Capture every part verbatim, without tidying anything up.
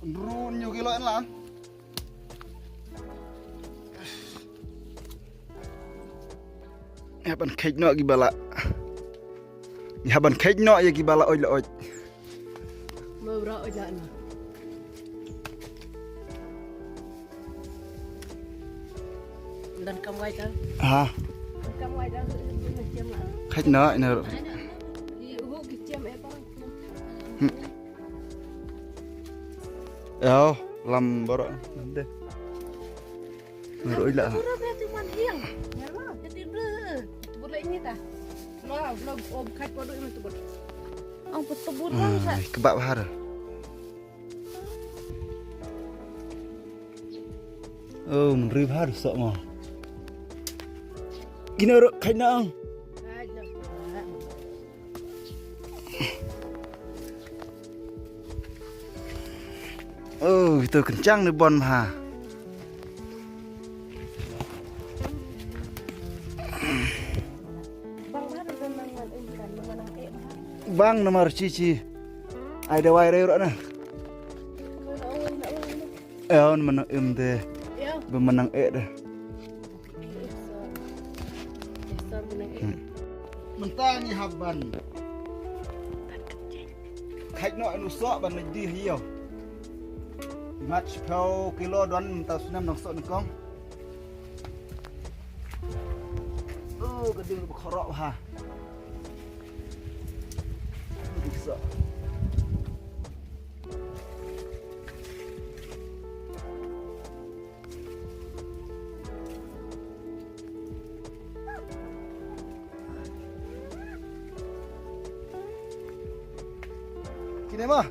Run ïa ki lo en lan. Ïa ban kheit noh ki ba la. Ïa ban kheit noh ïa ki ba la oj la oj. Ma bra oj la na. Dan kam wai ta. Ha. Dan kam wai ta. Kheit noh ina. Hu ki chem e pa. Eo, lam baroh. Nde. Ngeruh ila. Tubur apa tu man hiang? Ngeruh. Jadi ber. Tubur lagi ni ta. Lo, lo ob khat bodoh ini tubur. Ang tubur bang sa. Kebak bahar. Oh, menri bahar sok mo. Kina ruk kait na ang. Oh, itu kencang ni bon ha. Bang namar cici. Ai dawai rei rok na. Eh, on menang em de. Be menang eh de. Mynta ngi hap ban kheit noh ïa u soh ban leit die ha ïew. Mat shiphew kilo don mynta u snem nongsoh nyngkong. Oh, ka ding ba kharok ha. Soh. Kine ma.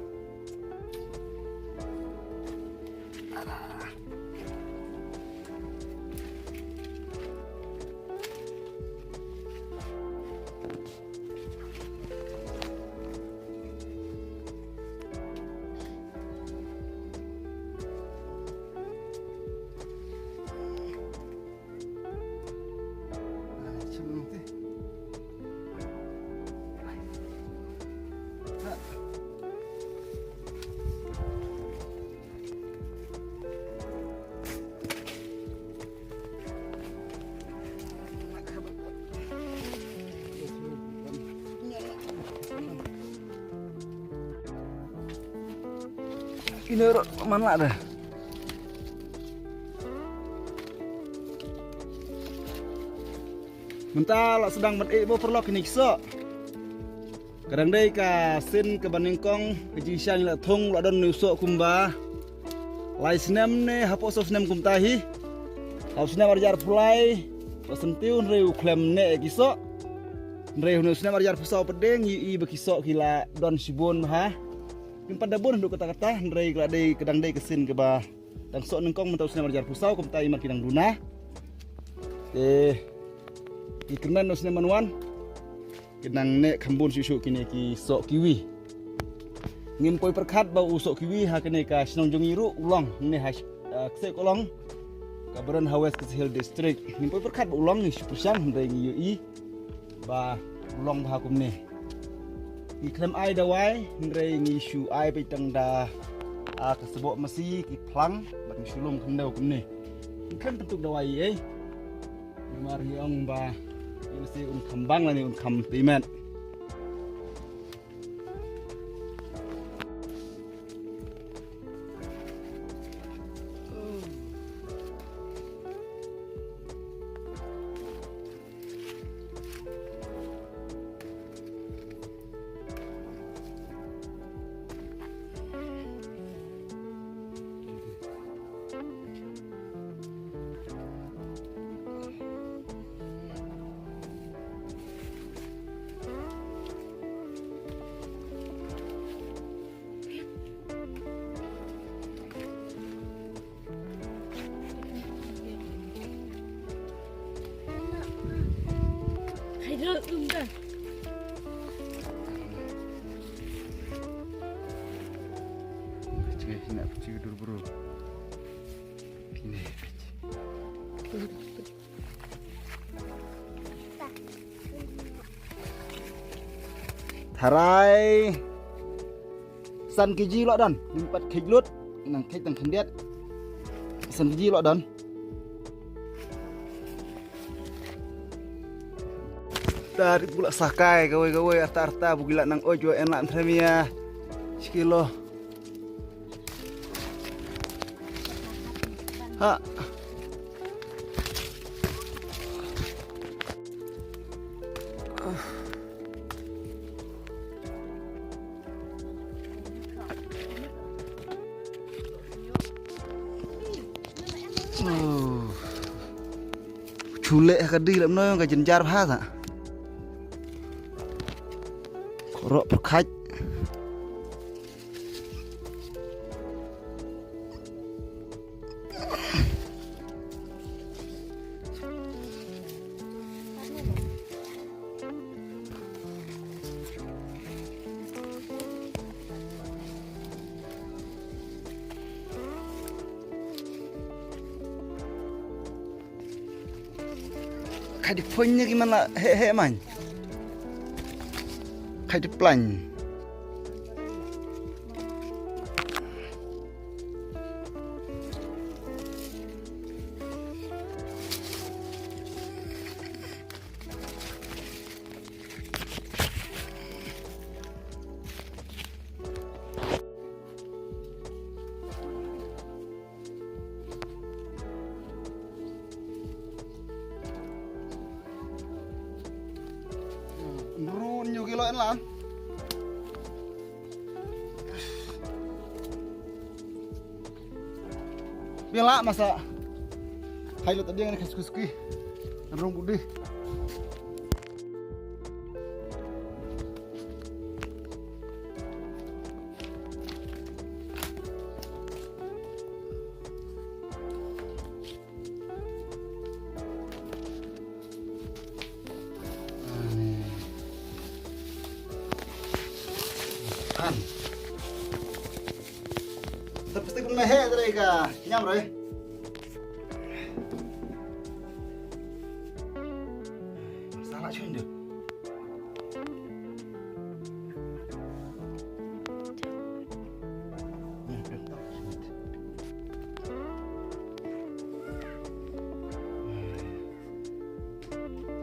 Kine rok man lah dah. Mynta la sdang ban ïeh mo paralok kine ki soh. Ka dang dei ka sien kaba nyngkong ka jingshisha ngi la thung la don une u soh kumba lai snem ne hapoh saw snem kumta hi. Ha u snem arhajar arphew lai la syntiew hynrei u khlem neh ïa ki soh. Hynrei une u snem arhajar arphew saw pat de ngi ïohi ba ki soh ki la don shibun bha. Kim pat da bun haduh katta katta hynrei ka la dei ka dang dei ka sien kaba dang soh nyngkong mynta u snem arhajar arphew saw kumta i mat ki dang duna. Te ki kyrmen u snem ban wan ki dang neh kham bun shuh shuh kine ki soh kiwi. Ngim poi pyrkhat ba u soh kiwi ha kane ka shnong jong ngi ruh u long ne ha, eh, Kseh Kolong ka Bren ha West Khasi Hills District. Ngim poi pyrkhat ba u long, ngi shu pyrshang hynrei ngi ïohi ba u long bha kumne. Ngi khlem ai dawai hynrei ngi shu ai beit tang da, ah, ka sboh masi ki phlang bad ngi shu lum khyndew kumne. Ngi khlem pyntuk dawai ei. Namar ngi ong ba ïa lehse un kham bang lane un kham tei met. Tharai san kg lah don, ngim pat kheiñ lut. Nang kheit tang khyndiat. San kiji lo don. Tar bu la sakai kawei kawei arta arta bu gila nang oj wa en la entremia. Sekilo. Ha. Chule ka di lam no ka jynjar bha sa. Korok perkhaj. Khai di phoin ne ki man la he he man. Khai di plan. Run ñu kilo en lan. Biang lah masa. Hai lo tadi dengan kaskuski. Rung budi. Kan. Tapi stik meh tadi ka nyam roi. Salah cun dia.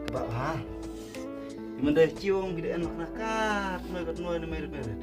Kaba ha. Mendai ciong gede en makna kat noi kat noi ni mai repaired.